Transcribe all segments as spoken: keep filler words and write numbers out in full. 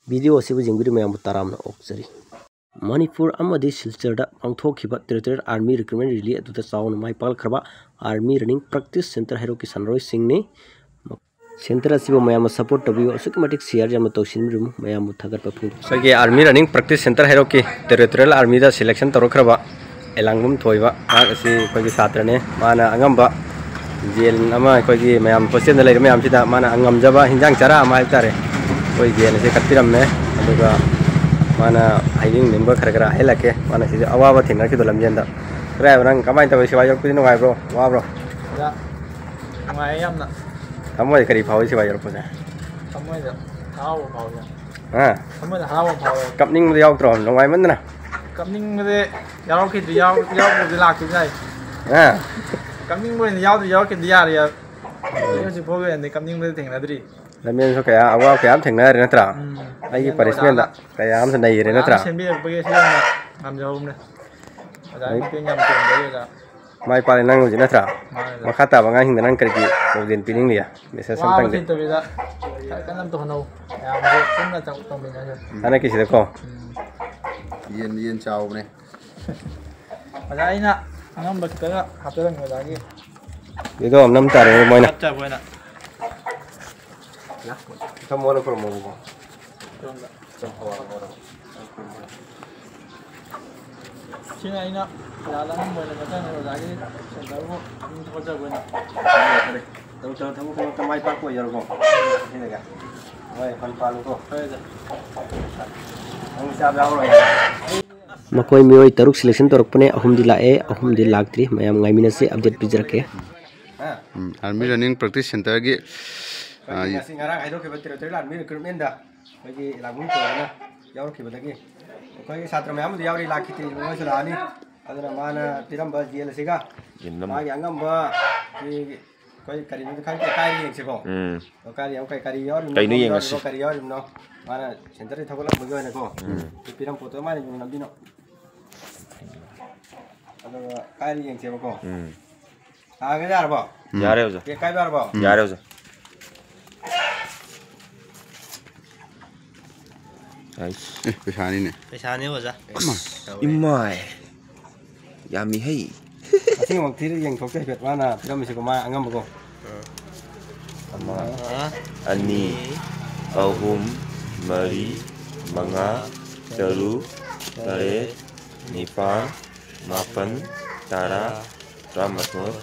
Video ꯑꯁꯤꯕꯨ ꯌꯦꯡꯕꯤꯔꯤꯕ ꯃꯌꯥꯝꯕꯨ ꯇꯔꯥꯝꯅ ꯑꯣꯛꯆꯔꯤ꯫ ꯃꯅꯤꯄꯨꯔ ꯑꯃꯗꯤ ꯁꯤꯜꯆꯔꯗ ꯄꯥꯡꯊꯣꯛꯈꯤꯕ Territorial Army Recruitment Rally ꯑꯗꯨꯗ ꯆꯥꯎꯅ ꯃꯥꯏ ꯄꯥꯛꯂꯛꯈ꯭ꯔꯕ Army Running Practice Centre ꯍꯩꯔꯣꯛꯀꯤ ꯁꯥꯟꯅꯔꯣꯏꯁꯤꯡꯅꯤ꯫ Centre ꯑꯁꯤꯕꯨ ꯃꯌꯥꯝꯅ support ꯇꯧꯕꯤꯌꯨ, ꯑꯁꯨꯛꯀꯤ ꯃꯇꯤꯛ share ꯌꯥꯝꯅ ꯇꯧꯁꯤꯟꯕꯤꯔꯝꯃꯨ, ꯃꯌꯥꯝꯕꯨ ꯊꯥꯒꯠꯄ ꯐꯣꯡꯗꯣꯛꯆꯔꯤ꯫ ꯑꯩꯈꯣꯏꯒꯤ Army Running Practice Centre ꯍꯩꯔꯣꯛꯀꯤ Territorial Armyꯗ selection ꯇꯧꯔꯛꯈ꯭ꯔꯕ ꯑꯦꯂꯥꯡꯕꯝ ꯊꯣꯏꯕ, ꯃꯍꯥꯛ ꯑꯁꯤ ꯑꯩꯈꯣꯏꯒꯤ ꯁꯥꯇ꯭ꯔꯅꯦ꯫ ꯃꯥꯅ ꯑꯉꯝꯕ ꯖꯦꯟ ꯑꯃ, ꯑꯩꯈꯣꯏꯒꯤ ꯃꯌꯥꯝ hostelꯗ ꯂꯩꯔꯤꯕ ꯃꯌꯥꯝꯁꯤꯗ ꯃꯥꯅ ꯉꯝꯖꯕ ꯍꯤꯟꯖꯥꯡ ꯆꯥꯔꯥ ꯑꯃ ꯍꯥꯏꯕ ꯇꯥꯔꯦ, ꯑꯩꯈꯣꯏ ꯖꯦꯟ ꯑꯁꯤ ꯀꯠꯄꯤꯔꯝꯃꯦ꯫ ꯑꯗꯨꯒ ꯃꯥꯅ ꯍꯥꯏꯅꯤꯡꯅꯤꯡꯕ ꯈꯔ ꯈꯔ ꯍꯥꯏꯍꯜꯂꯛꯀꯦ꯫ ꯃꯥꯅ ꯁꯤꯗ ꯑꯋꯥꯕ ꯊꯦꯡꯅꯈꯤꯕꯗꯣ ꯂꯝꯖꯦꯟꯗ꯫ ꯀꯔꯥꯏꯕ, ꯅꯪ ꯀꯃꯥꯏꯅ ꯇꯧꯋꯤ? ꯁꯤꯕꯥꯏ ꯌꯧꯔꯛꯄꯗꯤ ꯅꯨꯡꯉꯥꯏꯕ꯭ꯔꯣ, ꯋꯥꯕ꯭ꯔꯣ? ꯑꯣꯖꯥ, ꯅꯨꯡꯉꯥꯏꯌꯦ ꯌꯥꯝꯅ꯫ ꯊꯃꯣꯏꯗ ꯀꯔꯤ ꯐꯥꯎꯏ ꯁꯤꯕꯥꯏ ꯌꯧꯔꯛꯄꯁꯦ? ꯊꯃꯣꯏꯗ ꯍꯔꯥꯎꯕ ꯐꯥꯎꯏ꯫ ꯍꯥ? ꯊꯃꯣꯏꯗ ꯍꯔꯥꯎꯕ ꯐꯥꯎꯏ꯫ ꯀꯞꯅꯤꯡꯕꯗꯤ ꯌꯥꯎꯗ꯭ꯔꯣ, ꯅꯨꯡꯉꯥꯏꯃꯟꯗꯅ? ꯀꯞꯅꯤꯡꯕꯗꯤ ꯌꯥꯎꯔꯛꯈꯤꯗ꯭ꯔꯤ, ꯌꯥꯎ-, ꯌꯥꯎꯔꯛꯄꯕꯨꯗꯤ ꯂꯥꯛꯈꯤꯕꯁꯨ ꯌꯥꯏ꯫ ꯍꯥ? ꯀꯞꯅꯤꯡꯕ ꯑꯣꯏꯅ ꯌꯥꯎꯗ꯭ꯔꯤ, ꯌꯥꯎꯔꯛꯈꯤꯗ꯭ꯔꯤ ꯌꯥꯔꯦ꯫ ꯑꯩ ꯍꯧꯖꯤꯛ ꯐꯥꯎꯒꯤ ꯑꯣꯏꯅꯗꯤ ꯀꯞꯅꯤꯡꯕꯗꯤ ꯊꯦꯡꯅꯗ꯭ꯔꯤ꯫ ꯂꯝꯖꯦꯟꯁꯨ ꯀꯌꯥ, ꯑꯋꯥꯕ ꯀꯌꯥ ꯑꯃ ꯊꯦꯡꯅꯔꯦ ꯅꯠꯇ꯭ꯔꯥ? ꯎꯝ꯫ ꯑꯩꯒꯤ ꯑꯣꯖꯥꯅ ꯄꯅꯤꯁꯃꯦꯟꯗ ꯀꯌꯥ ꯑꯃꯁꯨ ꯅꯩꯈꯔꯦ ꯅꯠꯇ꯭ꯔꯥ? ꯁꯦꯝꯕꯤꯔꯛꯄꯒꯤ ꯁꯤ ꯑꯣꯏꯅ ꯉꯝꯖꯍꯧꯕꯅꯦ꯫ ꯑꯣꯖꯥꯒꯤ ꯑꯩ ꯃꯇꯦꯡ ꯌꯥꯝ ꯇꯧꯔꯝꯖꯔꯤ ꯑꯣꯖꯥ꯫ ꯃꯥꯏ ꯄꯥꯛꯑꯦ ꯅꯪ ꯍꯧꯖꯤꯛ ꯅꯠꯇ꯭ꯔꯥ? ꯃꯥꯅꯦ ꯑꯣꯖꯥ꯫ ꯃꯈꯥ ꯇꯥꯕ ꯑꯉꯥꯡꯁꯤꯡꯗ ꯅꯪ ꯀꯔꯤ ꯀꯔꯤ ꯄꯥꯎꯖꯦꯜ ꯄꯤꯅꯤꯡꯂꯤ? Message ꯋꯥꯕ ꯑꯝꯇꯪꯗꯤ꯫ ꯊꯤꯠꯇꯕꯤꯗ ꯈꯔ ꯀꯟꯅ ꯑꯝꯇ ꯍꯣꯠꯅꯧ꯫ ꯃꯌꯥꯝꯁꯦ ꯄꯨꯟꯅ ꯇꯧ-, ꯇꯧꯃꯤꯟꯅꯁꯦ꯫ ꯍꯟꯗꯛꯀꯤꯁꯤꯗꯀꯣ? ꯎꯝ꯫ ꯌꯦꯟ, ꯌꯦꯟ ꯆꯥꯎꯕꯅꯦ꯫ ꯑꯣꯖꯥ, ꯑꯩꯅ ꯑꯉꯝꯕ ꯈꯤꯇꯒ ꯍꯥꯞꯆꯔꯝꯒꯦ ꯑꯣꯖꯥꯒꯤ꯫ ꯚꯤꯗꯤꯑꯣ ꯑꯃ ꯅꯝ ꯇꯥꯔꯦ ꯃꯣꯏꯅ꯫ ꯆꯠꯆꯕ ꯑꯣꯏꯅ꯫ ꯊꯝꯃꯣꯅ ꯈꯨꯔꯨꯝꯃꯣꯕꯀꯣ꯫ ꯁꯤꯅ ꯑꯩꯅ ꯑꯣꯖꯥꯗ ꯑꯉꯝꯕ ꯑꯣꯏꯅ ꯆꯠꯆꯔꯝꯒꯦ ꯑꯣꯖꯥꯒꯤ centreꯕꯨ ꯑꯗꯨꯝ ꯊꯥꯒꯠꯆꯕ ꯑꯣꯏꯅ꯫ ꯇꯧ, ꯇꯧ, ꯊꯕꯛ ꯈꯨꯗꯤꯡꯃꯛꯇ ꯃꯥꯏ ꯄꯥꯛꯄ ꯑꯣꯏꯖꯔꯣꯀꯣ꯫ ꯁꯤꯗꯒꯤ꯫ ꯍꯣꯏ, ꯐꯟ ꯄꯥꯜꯂꯨꯀꯣ꯫ ꯍꯣꯏ, ꯑꯣꯖꯥ꯫ ꯅꯪ ꯆꯥꯕ ꯌꯥꯎꯔꯣꯏ꯫ ꯃꯈꯣꯏ ꯃꯤꯑꯣꯏ ꯇꯔꯨꯛ selection ꯇꯧꯔꯛꯄꯅꯦ, ꯑꯍꯨꯝꯗꯤ ꯂꯥꯛꯑꯦ, ꯑꯍꯨꯝꯗꯤ ꯂꯥꯛꯇ꯭ꯔꯤ꯫ ꯃꯌꯥꯝ ꯉꯥꯏꯃꯤꯟꯅꯁꯤ, update ꯄꯤꯖꯔꯛꯀꯦ꯫ ꯎꯝ, Army Running Practice Centreꯒꯤ, ꯑ, ꯑꯩꯈꯣꯏꯒꯤ ꯉꯁꯤ ꯉꯔꯥꯡ ꯍꯥꯏꯗꯣꯛꯈꯤꯕ Territorial Army Recruitmentꯗ ꯑꯩꯈꯣꯏꯒꯤ ꯂꯥꯡꯕꯝ ꯊꯣꯏꯕꯅ ꯌꯥꯎꯔꯛꯈꯤꯕꯗꯒꯤ ꯑꯩꯈꯣꯏꯒꯤ ꯁꯥꯇ꯭ꯔ ꯃꯌꯥꯝ ꯑꯃꯗꯤ ꯌꯥꯎꯔꯤ, ꯂꯥꯛꯈꯤꯗ꯭ꯔꯤ, ꯃꯣꯏꯁꯨ ꯂꯥꯛꯑꯅꯤ꯫ ꯑꯗꯨꯅ ꯃꯥꯅ ꯄꯤꯔꯝꯕ ꯖꯦꯜ ꯑꯁꯤꯒ ꯌꯦꯟ ꯑꯃ꯫ ꯃꯥꯒꯤ ꯑꯉꯝꯕ ꯑꯩꯈꯣꯏꯒꯤ ꯑꯩꯈꯣꯏ ꯀꯔꯤꯅꯣꯗꯤ ꯈꯪꯗꯦ, ꯀꯥꯏꯔ ꯌꯦꯡꯁꯤꯀꯣ꯫ ꯎꯝ꯫ ꯑꯣ, ꯀꯥꯏꯔ ꯌꯦꯡꯉꯣ, ꯀꯩ ꯀꯔꯤ ꯌꯥꯎꯔꯤꯕꯅꯣ, ꯀꯩꯅꯣ ꯀꯔꯝꯕ ꯌꯦꯡꯉꯁꯤ꯫ ꯌꯥꯎꯔꯤꯕꯅꯣ, ꯀꯔꯤ ꯌꯥꯎꯔꯤꯕꯅꯣ? ꯃꯥꯅ centreꯗꯒꯤ ꯊꯣꯛꯂꯛꯄꯒꯤ ꯑꯣꯏꯅꯀꯣ꯫ ꯎꯝ꯫ ꯁꯤ ꯄꯤꯔꯝ ꯄꯣꯠꯇꯣ ꯃꯥꯅ ꯌꯦꯡꯉꯝꯗꯣꯏꯅꯣ꯫ ꯑꯗꯨꯒ ꯀꯥꯏꯔ ꯌꯦꯡꯁꯦꯕꯀꯣ꯫ ꯎꯝ꯫ ꯂꯥꯛꯑꯒꯦ, ꯌꯥꯔꯕꯣ? ꯎꯝ꯫ ꯌꯥꯔꯦ, ꯑꯣꯖꯥ꯫ ꯀꯦꯛ ꯀꯥꯏꯕ ꯌꯥꯔꯕꯣ? ꯎꯝ꯫ ꯌꯥꯔꯦ, ꯑꯣꯖꯥ꯫ ꯑꯦ, ꯄꯩꯁꯥꯅꯤꯅꯦ꯫ ꯄꯩꯁꯥꯅꯦ, ꯑꯣꯖꯥ꯫ ꯏꯃꯥꯏ꯫ ꯌꯥꯝꯃꯤꯍꯩ꯫ ꯑꯁꯦꯡꯕꯃꯛ ꯊꯤꯔ ꯌꯦꯡꯊꯣꯛꯁꯦ ꯍꯥꯏꯐꯦꯠ, ꯃꯥꯅ ꯄꯤꯔꯝꯃꯤꯁꯤꯀꯣ, ꯃꯥ ꯑꯉꯝꯕꯀꯣ꯫ ꯑꯃ, ꯑꯅꯤ, ꯑꯍꯨꯝ, ꯃꯔꯤ, ꯃꯉꯥ, ꯇꯔꯨꯛ, ꯇꯔꯦꯠ, ꯅꯤꯄꯥꯜ, ꯃꯥꯄꯜ, ꯇꯔꯥ, ꯇꯔꯥꯃꯥꯊꯣꯏ,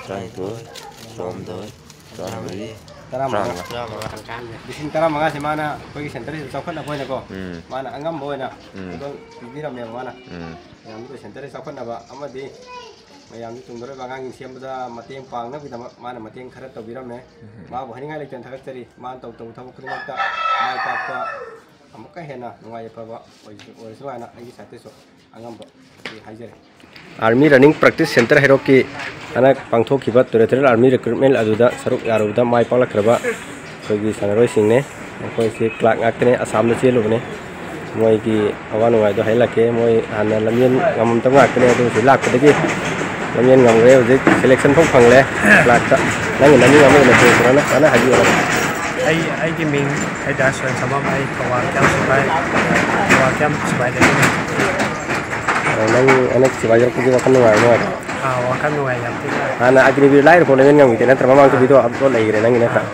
ꯇꯔꯥꯅꯤꯊꯣꯏ, ꯇꯔꯥꯍꯨꯝꯗꯣꯏ, ꯇꯔꯥꯃꯔꯤ, ꯇꯔꯥꯃꯉꯥ꯫ ꯇꯔꯥꯃꯉꯥ꯫ ꯂꯤꯁꯤꯡ ꯇꯔꯥꯃꯉꯥꯁꯦ ꯃꯥꯅ ꯑꯩꯈꯣꯏꯒꯤ ꯁꯦꯟꯇꯔꯁꯤꯗ ꯆꯥꯎꯈꯠꯅꯕ ꯑꯣꯏꯅꯀꯣ, ꯎꯝ꯫ ꯃꯥꯅ ꯑꯉꯝꯕ ꯑꯣꯏꯅ ꯎꯝ꯫ ꯈꯨꯗꯣꯜ ꯄꯤꯕꯤꯔꯝꯃꯦꯕ ꯃꯥꯅ꯫ ꯎꯝ꯫ ꯃꯌꯥꯝꯗꯨ ꯁꯦꯟꯇꯔꯁꯤ ꯆꯥꯎꯈꯠꯅꯕ ꯑꯃꯗꯤ ꯃꯌꯥꯝꯗꯨ ꯇꯨꯡꯗ ꯂꯩꯕ ꯑꯉꯥꯡꯁꯤꯡ ꯁꯦꯝꯕꯗ ꯃꯇꯦꯡ ꯄꯥꯡꯅꯕꯒꯤꯗꯃꯛ ꯃꯥꯅ ꯃꯇꯦꯡ ꯈꯔ ꯇꯧꯕꯤꯔꯝꯃꯦ꯫ ꯎꯝ꯫ ꯃꯥꯕꯨ ꯍꯥꯏꯅꯤꯡꯉꯥꯏ ꯂꯩꯇꯅ ꯊꯥꯒꯠꯆꯔꯤ꯫ ꯃꯥꯅ ꯇꯧ ꯇꯧꯕ ꯊꯕꯛ ꯈꯨꯗꯤꯡꯃꯛꯇ ꯃꯥꯏ ꯄꯥꯛꯄ ꯑꯃꯨꯛꯀ ꯍꯦꯟꯅ ꯅꯨꯡꯉꯥꯏ ꯌꯥꯏꯐꯕ ꯑꯣꯏ-, ꯑꯣꯏꯔꯁꯨ ꯍꯥꯏꯅ ꯑꯩꯒꯤ ꯁꯥꯏꯠꯇꯁꯨ ꯑꯉꯝꯕ ꯑꯩ ꯍꯥꯏꯖꯔꯤ꯫ Army Running Practice Centre ꯍꯩꯔꯣꯛꯀꯤ ꯍꯟꯗꯛ ꯄꯥꯡꯊꯣꯛꯈꯤꯕ Territorial Army Recruitment ꯑꯗꯨꯗ ꯁꯔꯨꯛ ꯌꯥꯔꯨꯕꯗ ꯃꯥꯏ ꯄꯥꯛꯂꯛꯈ꯭ꯔꯕ ꯑꯩꯈꯣꯏꯒꯤ ꯁꯥꯟꯅꯔꯣꯏꯁꯤꯡꯅꯦ꯫ ꯃꯈꯣꯏꯁꯤ clerk ꯉꯥꯛꯇꯅꯦ, ꯑꯁꯥꯝꯗ ꯆꯦꯜꯂꯨꯕꯅꯦ꯫ ꯃꯣꯏꯒꯤ ꯑꯋꯥ ꯅꯨꯡꯉꯥꯏꯗꯣ ꯍꯥꯏꯍꯜꯂꯛꯀꯦ꯫ ꯃꯣꯏ ꯍꯥꯟꯅ ꯂꯝꯖꯦꯟ ꯉꯝꯃꯝꯗꯕ ꯉꯥꯛꯇꯅꯦ, ꯑꯗꯨ ꯍꯧꯖꯤꯛ ꯂꯥꯛꯄꯗꯒꯤ ꯂꯝꯖꯦꯟ ꯉꯝꯈ꯭ꯔꯦ꯫ ꯍꯧꯖꯤꯛ selection ꯐꯥꯎ ꯐꯪꯂꯦ clerkꯇ꯫ ꯅꯪꯒꯤ ꯅꯃꯤꯡ ꯑꯃ ꯑꯣꯏꯅ ꯊꯣꯟꯁꯤꯔꯅ ꯐꯖꯅ ꯍꯥꯏꯕꯤꯌꯨ꯫ ꯑꯩ, ꯑꯩꯒꯤ ꯃꯤꯡ ꯍꯩꯗꯥꯁ ꯁꯣꯏꯁꯝꯕꯝ, ꯑꯩ ꯊꯧꯕꯥꯜ ꯀꯦꯝ ꯁꯤꯐꯥꯏ, ꯊꯧꯕꯥꯜ ꯀꯦꯝ ꯁꯤꯐꯥꯏꯗꯒꯤꯅꯤ꯫ ꯑ, ꯅꯪ ꯍꯟꯗꯛ ꯁꯤꯐꯥꯏ ꯌꯧꯔꯛꯄꯒꯤ ꯋꯥꯈꯜ ꯅꯨꯡꯉꯥꯏꯕ ꯅꯨꯡꯉꯥꯏꯕ꯭ꯔꯣ? ꯑꯥ, ꯋꯥꯈꯜ ꯅꯨꯡꯉꯥꯏ ꯌꯥꯝ ꯊꯤꯅ꯫ ꯍꯥꯟꯅ ꯑꯒꯅꯤꯕꯤꯔ ꯂꯥꯏꯔ ꯐꯥꯎ ꯂꯦꯡꯃꯤꯟ ꯉꯝꯈꯤꯗꯦ ꯅꯠꯇ꯭ꯔꯥ? ꯃꯃꯥꯡꯁꯨ ꯑꯥ꯫ Video upload ꯂꯩꯈ꯭ꯔꯦ ꯅꯪꯒꯤ ꯅꯠꯇ꯭ꯔꯥ? ꯑꯥ꯫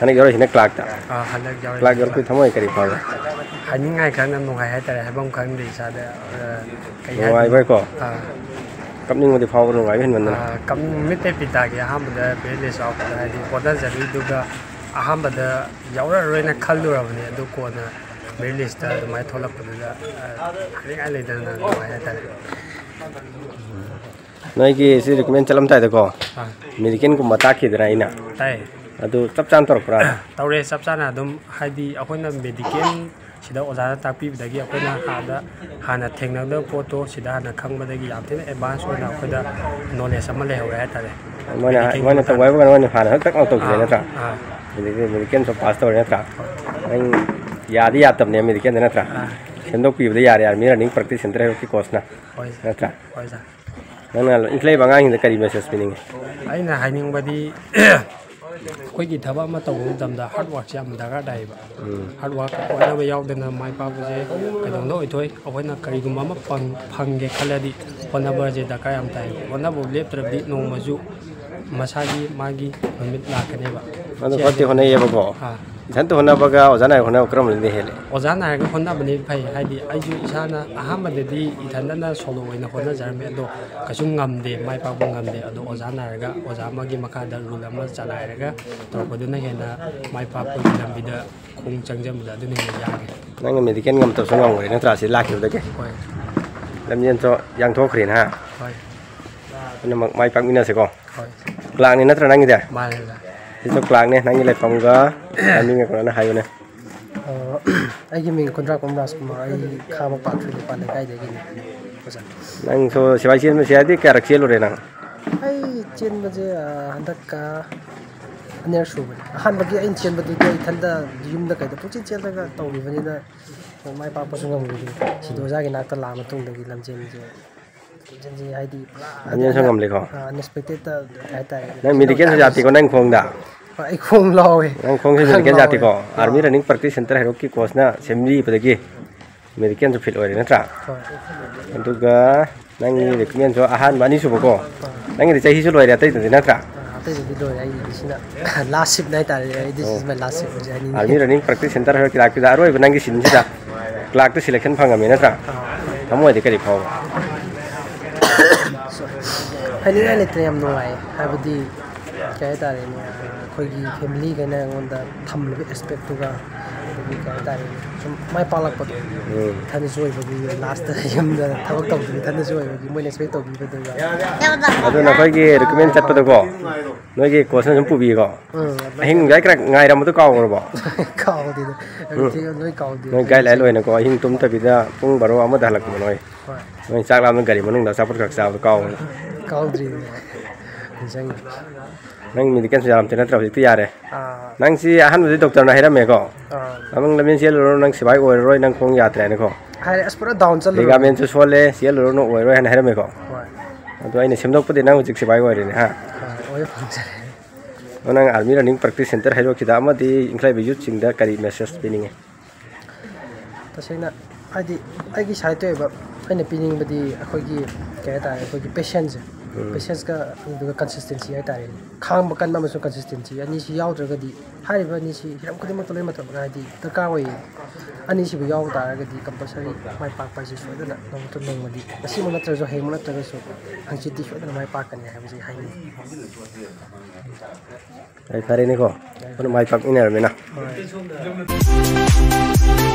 ꯍꯟꯗꯛ ꯌꯧꯔꯛꯏꯁꯤꯅ clerkꯇ꯫ ꯑꯥ, ꯍꯟꯗꯛ ꯌꯧꯔꯛꯏꯁꯤꯅ clerk ꯌꯧꯔꯛꯄꯒꯤ ꯊꯃꯣꯏ ꯀꯔꯤ ꯐꯥꯎꯕ? ꯍꯥꯏꯅꯤꯡꯉꯥꯏ ꯈꯪꯗꯅ ꯅꯨꯡꯉꯥꯏ ꯍꯥꯏꯇꯥꯔꯦ, ꯍꯥꯏꯐꯝ ꯈꯪꯗꯦ ꯏꯁꯥꯗ꯫ ꯑꯥ, ꯀꯩ ꯍꯥꯏꯗꯣꯏꯅꯣ? ꯅꯨꯡꯉꯥꯏꯕꯩꯀꯣ? ꯑꯥ꯫ ꯀꯞꯅꯤꯡꯕꯗꯤ ꯐꯥꯎꯕ ꯅꯨꯡꯉꯥꯏꯕ ꯍꯦꯟꯃꯟꯗꯅ꯫ ꯑꯥ, ꯀꯞꯅꯤꯡ-, ꯃꯤꯠꯇꯩ ꯄꯤ ꯇꯥꯈꯤ ꯑꯍꯥꯟꯕꯗ ꯕꯦꯂꯦꯁ ꯌꯥꯎꯔꯛꯄꯗ, ꯍꯥꯏꯗꯤ ꯄꯣꯗꯔ ꯖꯔꯅꯤꯗꯨꯒ ꯑꯍꯥꯟꯕꯗ ꯌꯥꯎꯔꯛꯑꯔꯣꯏꯅ ꯈꯜꯂꯨꯔꯕꯅꯦ, ꯑꯗꯨ ꯀꯣꯟꯅ ꯃꯦꯔꯤꯠ ꯂꯤꯁꯇ ꯑꯗꯨꯃꯥꯏꯅ ꯊꯣꯛꯂꯛꯄꯗꯨꯗ, ꯑ, ꯍꯥꯏꯅꯤꯡꯉꯥꯏ ꯂꯩꯇꯅ ꯅꯨꯡꯉꯥꯏ ꯍꯥꯏꯇꯥꯔꯦ꯫ ꯅꯣꯏꯒꯤ ꯁꯤ recruitment ꯆꯠꯂꯝꯗꯥꯏꯗꯀꯣ, ꯑꯥ꯫ Medicalꯒꯨꯝꯕ ꯇꯥꯛꯈꯤꯗ꯭ꯔꯥ ꯑꯩꯅ? ꯇꯥꯏ꯫ ꯑꯗꯨ ꯆꯞ ꯆꯥꯅ ꯇꯧꯔꯛꯄ꯭ꯔꯥ? ꯇꯧꯔꯦ, ꯆꯞ ꯆꯥꯅ ꯑꯗꯨꯝ, ꯍꯥꯏꯗꯤ ꯑꯩꯈꯣꯏꯅ medical ꯁꯤꯗ ꯑꯣꯖꯥꯅ ꯇꯥꯛꯄꯤꯕꯗꯒꯤ ꯑꯩꯈꯣꯏꯅ ꯑꯥꯗ ꯍꯥꯟꯅ ꯊꯦꯡꯅꯗꯕ ꯄꯣꯠꯇꯣ ꯁꯤꯗ ꯍꯥꯟꯅ ꯈꯪꯕꯗꯒꯤ ꯌꯥꯝ ꯊꯤꯅ advance ꯑꯣꯏꯅ ꯑꯩꯈꯣꯏꯗ knowledge ꯑꯃ ꯂꯩꯍꯧꯔꯦ ꯍꯥꯏꯇꯥꯔꯦ꯫ ꯃꯣꯏꯅ, medicalꯒꯤ ꯃꯣꯏꯅ ꯇꯧꯕ ꯃꯇꯥꯡꯗ꯫ ꯍꯥꯏꯕꯒ ꯃꯣꯏꯅ ꯍꯥꯟꯅ ꯍꯦꯛ ꯇꯛ ꯂꯥꯎ ꯇꯧꯈꯤꯕ ꯑꯥ, ꯅꯠꯇ꯭ꯔꯥ? ꯑꯥ꯫ ꯑꯗꯒꯤ medicalꯁꯨ pass ꯇꯧꯔꯦ ꯅꯠꯇ꯭ꯔꯥ? ꯍꯣꯏ꯫ ꯅꯪ ꯌꯥꯗꯤ ꯌꯥꯗꯕꯅꯦ medicalꯗ ꯅꯠꯇ꯭ꯔꯥ? ꯑꯥ꯫ ꯁꯦꯝꯗꯣꯛꯄꯤꯕꯗ ꯌꯥꯔꯦ Army Running Practice Centre ꯍꯩꯔꯣꯛꯀꯤ coachꯅ꯫ ꯍꯣꯏ, ꯁꯥꯔ꯫ ꯅꯠꯇ꯭ꯔꯥ? ꯍꯣꯏ, ꯁꯥꯔ꯫ ꯅꯪꯅ ꯏꯟꯈꯠꯂꯛꯏꯕ ꯑꯉꯥꯡꯁꯤꯡꯗ ꯀꯔꯤ message ꯄꯤꯅꯤꯡꯉꯤ? ꯑꯩꯅ ꯍꯥꯏꯅꯤꯡꯕꯗꯤ, ꯑꯩꯈꯣꯏꯒꯤ ꯊꯕꯛ ꯑꯃ ꯇꯧꯕ ꯃꯇꯝꯗ ꯍꯥꯔꯗ ꯋꯥꯔꯛꯁꯦ ꯌꯥꯝ ꯗꯔꯀꯥꯔ ꯇꯥꯏꯌꯦꯕ꯫ ꯍꯥꯔꯗ ꯋꯥꯔꯛ, ꯍꯣꯠꯅꯕ ꯌꯥꯎꯗꯅ ꯃꯥꯏ ꯄꯥꯛꯄꯁꯦ ꯀꯩꯗꯧꯅꯨꯡꯗ ꯑꯣꯏꯊꯣꯛꯑꯣꯏ꯫ ꯑꯩꯈꯣꯏꯅ ꯀꯔꯤꯒꯨꯝꯕ ꯑꯃ ꯐꯪ-, ꯐꯪꯒꯦ ꯈꯜꯂꯗꯤ ꯍꯣꯠꯅꯕꯁꯦ ꯗꯔꯀꯥꯔ ꯌꯥꯝ ꯇꯥꯏꯌꯦꯕ꯫ ꯍꯣꯠꯅꯕ ꯂꯦꯞꯇ꯭ꯔꯕꯗꯤ ꯅꯣꯡꯃꯁꯨ ꯃꯁꯥꯒꯤ ꯃꯥꯒꯤ ꯅꯨꯃꯤꯠ ꯂꯥꯛꯀꯅꯦꯕ꯫ ꯑꯗꯨ ꯁꯤ ꯈꯔꯗꯤ ꯍꯣꯠꯅꯩꯌꯦꯕꯀꯣ꯫ ꯑꯥ꯫ ꯏꯊꯟꯇ ꯍꯣꯠꯅꯕꯒ ꯑꯣꯖꯥ ꯅꯥꯏꯔ ꯍꯣꯠꯅꯕ ꯀꯔꯝꯕꯅꯗꯤ ꯍꯦꯜꯂꯤ? ꯑꯣꯖꯥ ꯅꯥꯏꯔꯒ ꯍꯣꯠꯅꯕꯅꯤ ꯐꯩ꯫ ꯍꯥꯏꯗꯤ ꯑꯩꯁꯨ ꯏꯁꯥꯅ ꯑꯍꯥꯟꯕꯗꯗꯤ ꯏꯊꯟꯇꯅ ꯁꯣꯂꯣ ꯑꯣꯏꯅ ꯍꯣꯠꯅꯖꯔꯝꯃꯦ, ꯑꯗꯣ ꯀꯩꯁꯨ ꯉꯝꯗꯦ, ꯃꯥꯏ ꯄꯥꯛꯄ ꯉꯝꯗꯦ꯫ ꯑꯗꯣ ꯑꯣꯖꯥ ꯅꯥꯏꯔꯒ ꯑꯣꯖꯥ ꯑꯃꯒꯤ ꯃꯈꯥꯗ ꯔꯨꯜ ꯑꯃ ꯆꯂꯥꯏꯔꯒ ꯇꯧꯔꯛꯄꯗꯨꯅ ꯍꯦꯟꯅ ꯃꯥꯏ ꯄꯥꯛꯄꯒꯤ ꯂꯝꯕꯤꯗ ꯈꯣꯡ ꯆꯪꯖꯟꯕꯗ ꯑꯗꯨꯅ ꯍꯦꯟꯅ ꯌꯥꯡꯉꯦ꯫ ꯅꯪꯅ ꯃꯦꯗꯤꯀꯦꯜ ꯉꯝꯗꯕꯁꯨ ꯉꯝꯈ꯭ꯔꯦ ꯅꯠꯇ꯭ꯔꯥ, ꯁꯤ ꯂꯥꯛꯈꯤꯕꯗꯒꯤ? ꯍꯣꯏ꯫ ꯂꯝꯖꯦꯟꯁꯨ ꯌꯥꯡꯊꯣꯛꯈ꯭ꯔꯦꯅ, ꯍꯥ? ꯍꯣꯏ꯫ ꯄꯨꯝꯅꯃꯛ ꯃꯥꯏ ꯄꯥꯛꯃꯤꯟꯅꯁꯤꯀꯣ꯫ ꯍꯣꯏ꯫ ꯀ꯭ꯂꯥꯛꯅꯤ ꯅꯠꯇ꯭ꯔꯥ ꯅꯪꯒꯤꯗꯤ? ꯃꯥꯅꯦ, ꯃꯥꯅꯦ꯫ ꯁꯤꯁꯨ ꯀ꯭ꯂꯥꯛꯅꯦ, ꯅꯪꯒꯤ ꯂꯩꯐꯝꯒ ꯇꯥꯏꯃꯤꯡꯒ ꯀꯩꯅꯣꯅ ꯍꯥꯏꯌꯨꯅꯦ꯫ ꯑ, ꯑꯩꯒꯤ ꯃꯤꯡ ꯈꯨꯟꯗ꯭ꯔꯥꯛꯄꯝ ꯔꯥꯖꯀꯨꯃꯥꯔ, ꯑꯩ ꯈꯥ ꯃꯄꯥꯟ ꯊꯣꯏꯅꯤꯄꯥꯟ ꯂꯩꯀꯥꯏꯗꯒꯤꯅꯦ ꯑꯣꯖꯥ꯫ ꯅꯪꯁꯨ ꯁꯤꯐꯥꯏ ꯆꯦꯟꯕꯁꯦ ꯍꯥꯏꯗꯤ ꯀꯌꯥꯔꯛ ꯆꯦꯜꯂꯨꯔꯦ ꯅꯪ? ꯑꯩ ꯆꯦꯟꯕꯁꯦ, ꯑ, ꯍꯟꯗꯛꯀ ꯑꯅꯤꯔꯛ ꯁꯨꯕꯅꯦ꯫ ꯑꯍꯥꯟꯕꯒꯤ ꯑꯩꯅ ꯆꯦꯟꯕꯗꯨꯗꯤ ꯑꯩ ꯏꯊꯟꯇ ꯌꯨꯝꯗ ꯀꯩꯗ ꯄꯨꯡꯆꯦꯟ ꯆꯦꯜꯂꯒ ꯇꯧꯈꯤꯕꯅꯤꯅ ꯃꯥꯏ ꯄꯥꯛꯄꯁꯨ ꯉꯝꯈꯤꯗꯦ꯫ ꯁꯤꯗ ꯑꯣꯖꯥꯒꯤ ꯅꯥꯛꯇ ꯂꯥꯛꯑ ꯃꯇꯨꯡꯗꯒꯤ ꯂꯝꯖꯦꯟꯁꯦ ꯂꯝꯖꯦꯟꯁꯦ ꯍꯥꯏꯗꯤ ꯄꯨꯔꯥ ꯂꯝꯖꯦꯟꯁꯨ ꯉꯝꯂꯦꯀꯣ? ꯑ, unexpected ꯍꯥꯏꯇꯥꯔꯦ꯫ ꯅꯪ ꯃꯦꯗꯤꯀꯦꯜꯁꯨ ꯌꯥꯗꯦꯀꯣ ꯅꯪ ꯈꯣꯡꯗ? ꯍꯣꯏ, ꯑꯩ ꯈꯣꯡ ꯂꯥꯎꯋꯦ꯫ ꯅꯪ ꯈꯣꯡꯁꯦ ꯈꯔ ꯃꯦꯗꯤꯀꯦꯜ ꯂꯥꯎꯋꯦ꯫ ꯌꯥꯗꯦꯀꯣ? ꯑꯥ꯫ Army Running Practice Centre ꯍꯩꯔꯣꯛꯀꯤ ꯀꯣꯆꯅ ꯁꯦꯝꯕꯤꯕꯗꯒꯤ ꯃꯦꯗꯤꯀꯦꯜꯁꯨ ꯐꯤꯠ ꯑꯣꯏꯔꯦ ꯅꯠꯇ꯭ꯔꯥ? ꯍꯣꯏ꯫ ꯑꯗꯨꯒ ꯅꯪꯒꯤ ꯔꯤꯀ꯭ꯔꯨꯠꯃꯦꯟꯁꯨ ꯑꯍꯥꯟꯕ ꯑꯅꯤꯁꯨꯕꯀꯣ? ꯑꯥ꯫ ꯅꯪꯒꯤꯗꯤ ꯆꯍꯤꯁꯨ ꯂꯣꯏꯔꯦ ꯑꯇꯩꯗꯨꯗꯤ ꯅꯠꯇ꯭ꯔꯥ? ꯑꯥ, ꯑꯇꯩꯗꯨꯗꯤ ꯂꯣꯏꯔꯦ, ꯑꯩꯒꯤꯗꯤ ꯁꯤꯅ last shift ꯍꯥꯏꯇꯥꯔꯦ, ꯑꯩꯗꯤ ꯑꯣ꯫ This is my last shift ꯑꯣꯏꯖꯩ, ꯑꯅꯤꯅꯦ꯫ Army Running Practice Centre ꯍꯩꯔꯣꯛ ꯀ꯭ꯂꯥꯛꯀꯤꯗ ꯑꯔꯣꯏꯕ ꯅꯪꯒꯤ ꯁꯤꯟꯁꯤꯗ ꯀ꯭ꯂꯥꯛꯇ selection ꯐꯪꯉꯝꯃꯦ ꯅꯠꯇ꯭ꯔꯥ? ꯑꯥ꯫ ꯊꯃꯣꯏꯗꯤ ꯀꯔꯤ ꯐꯥꯎꯕ? ꯍꯥꯏꯅꯤꯡꯉꯥꯏ ꯂꯩꯇ꯭ꯔꯦ, ꯌꯥꯝ ꯅꯨꯡꯉꯥꯏ꯫ ꯍꯥꯏꯕꯗꯤ ꯀꯩ ꯍꯥꯏꯇꯥꯔꯦꯅꯦ, ꯑꯩꯈꯣꯏꯒꯤ family ꯈꯩꯅ ꯑꯩꯉꯣꯟꯗ ꯊꯝꯂꯤꯕ respect ꯇꯨꯒ, ꯑꯗꯒꯤ ꯀꯩ ꯍꯥꯏꯇꯥꯔꯦꯅꯦ, ꯁꯨꯝ ꯃꯥꯏ ꯄꯥꯛꯂꯛꯄꯗꯣ꯫ ꯎꯝ꯫ ꯏꯊꯟꯗꯁꯨ ꯑꯣꯏꯕꯒꯤ, last ꯇ ꯌꯨꯝꯗ ꯊꯕꯛ ꯇꯧꯕꯗꯨ ꯏꯊꯟꯗꯁꯨ ꯑꯣꯏꯕꯒꯤ ꯃꯣꯏꯅ expect ꯇꯧꯕꯤꯕꯗꯨꯒ꯫ ꯑꯗꯨ ꯅꯈꯣꯏꯒꯤ recruitment ꯆꯠꯄꯗꯀꯣ, ꯅꯣꯏꯒꯤ coach ꯅ ꯁꯨꯝ ꯄꯨꯕꯤꯌꯦꯀꯣ? ꯎꯝ꯫ ꯑꯍꯤꯡ ꯒꯥꯏ ꯈꯔ ꯉꯥꯏꯔꯝꯕꯗꯣ ꯀꯥꯎꯈ꯭ꯔꯕꯣ? ꯀꯥꯎꯗꯦꯗ꯫ ꯎꯝ꯫ Everything ꯂꯣꯏ ꯀꯥꯎꯗꯦ꯫ ꯅꯣꯏ guideline ꯂꯣꯏꯅꯀꯣ, ꯑꯍꯤꯡ ꯇꯨꯝꯗꯕꯤꯗ ꯄꯨꯡ ꯕꯥꯔꯣ ꯑꯃꯗ ꯍꯜꯂꯛꯄꯗꯣ ꯅꯣꯏ꯫ ꯍꯣꯏ꯫ ꯅꯣꯏ ꯆꯥꯛ ꯂꯥꯝꯅ ꯒꯥꯔꯤ ꯃꯅꯨꯡꯗ ꯑꯆꯥꯄꯣꯠ ꯈꯛ ꯆꯥꯕꯗꯣ ꯀꯥꯎꯕ꯭ꯔꯥ? ꯀꯥꯎꯗ꯭ꯔꯤꯅꯦ꯫ ꯅꯤꯡꯁꯤꯡꯉꯤ꯫ ꯅꯪ medical ꯁꯨ ꯌꯥꯔꯝꯗꯦ ꯅꯠꯇ꯭ꯔꯥ? ꯍꯧꯖꯤꯛꯇꯤ ꯌꯥꯔꯦ꯫ ꯑꯥ꯫ ꯅꯪꯁꯤ ꯑꯍꯥꯟꯕꯗꯤ doctor ꯅ ꯍꯥꯏꯔꯝꯃꯦꯀꯣ? ꯑꯥ꯫ ꯅꯪ ꯂꯝꯖꯦꯟ ꯆꯦꯜꯂꯨꯔꯣ, ꯅꯪ ꯁꯤꯐꯥꯏ ꯑꯣꯏꯔꯔꯣꯏ, ꯅꯪ ꯈꯣꯡ ꯌꯥꯗ꯭ꯔꯦ ꯍꯥꯏꯅꯀꯣ? ꯍꯥꯏꯔꯦ, ꯑꯁ, ꯄꯨꯔꯥ down ꯆꯠꯂꯨꯔꯕꯅꯦ꯫ Ligament ꯁꯨ ꯁꯣꯜꯂꯦ, ꯆꯦꯜꯂꯨꯔꯅꯨ, ꯑꯣꯏꯔꯣꯏ ꯍꯥꯏꯅ ꯍꯥꯏꯔꯝꯃꯦꯀꯣ? ꯍꯣꯏ꯫ ꯑꯗꯣ ꯑꯩꯅ ꯁꯦꯝꯗꯣꯛꯄꯗꯤ ꯅꯪ ꯍꯧꯖꯤꯛ ꯁꯤꯐꯥꯏ ꯑꯣꯏꯔꯦꯅꯦ, ꯍꯥ? ꯑꯥ, ꯑꯣꯏꯕ ꯐꯪꯖꯔꯦ꯫ ꯅꯪ ꯑꯥꯔꯃꯤ ꯔꯟꯅꯤꯡ ꯄ꯭ꯔꯦꯛꯇꯤꯁ ꯁꯦꯟꯇꯔ ꯍꯥꯏꯗꯣꯛꯈꯤꯗ ꯑꯃꯗꯤ ꯏꯟꯈꯠꯂꯛꯏꯕ ꯌꯨꯠꯁꯤꯡꯗ ꯀꯔꯤ ꯃꯦꯁꯦꯖ ꯄꯤꯅꯤꯡꯉꯤ? ꯇꯁꯦꯡꯅ ꯍꯥꯏꯗꯤ ꯑꯩꯒꯤ ꯁꯥꯏꯠꯇ ꯑꯣꯏꯕ ꯑꯩꯅ ꯄꯤꯅꯤꯡꯕꯗꯤ ꯑꯩꯈꯣꯏꯒꯤ ꯀꯩ ꯍꯥꯏꯇꯥꯔꯦ, ꯑꯩꯈꯣꯏꯒꯤ ꯄꯦꯁꯦꯟꯁꯁꯦ, ꯄꯦꯁꯦꯟꯁꯀ ꯑꯗꯨꯒ ꯀꯟꯁꯤꯁꯇꯦꯟꯁꯤ ꯍꯥꯏꯇꯥꯔꯦꯅꯦ꯫ ꯈꯥꯡꯕ ꯀꯟꯕ ꯑꯃꯁꯨꯡ ꯀꯟꯁꯤꯁꯇꯦꯟꯁꯤ ꯑꯅꯤꯁꯤ ꯌꯥꯎꯗ꯭ꯔꯒꯗꯤ ꯍꯥꯏꯔꯤꯕ ꯑꯅꯤꯁꯤ ꯍꯤꯔꯝ ꯈꯨꯗꯤꯡꯃꯛꯇ ꯂꯣꯏꯅꯃꯛ ꯍꯥꯏꯗꯤ ꯗꯔꯀꯥꯔ ꯑꯣꯏꯌꯦ꯫ ꯑꯅꯤꯁꯤꯕꯨ ꯌꯥꯎꯕ ꯇꯥꯔꯒꯗꯤ ꯀꯝꯄꯜꯁꯔꯤ ꯃꯥꯏ ꯄꯥꯛꯄ ꯍꯥꯏꯁꯦ ꯁꯣꯏꯗꯅ ꯅꯣꯡꯃ ꯅꯠꯇ꯭ꯔ ꯅꯣꯡꯃꯗꯤ, ꯉꯁꯤꯃꯛ ꯅꯠꯇ꯭ꯔꯁꯨ, ꯍꯌꯦꯡꯃꯛ ꯅꯠꯇ꯭ꯔꯒꯁꯨ, ꯍꯪꯆꯤꯠꯇꯤ ꯁꯣꯏꯗꯅ ꯃꯥꯏ ꯄꯥꯛꯀꯅꯤ ꯍꯥꯏꯕꯁꯤ ꯍꯥꯏꯅꯤꯡꯉꯤ꯫ ꯑꯩ ꯐꯔꯦꯅꯦꯀꯣ, ꯄꯨꯟꯅ ꯃꯥꯏ ꯄꯥꯛꯃꯤꯟꯅꯔꯕꯅꯤꯅ꯫ ꯍꯣꯏ꯫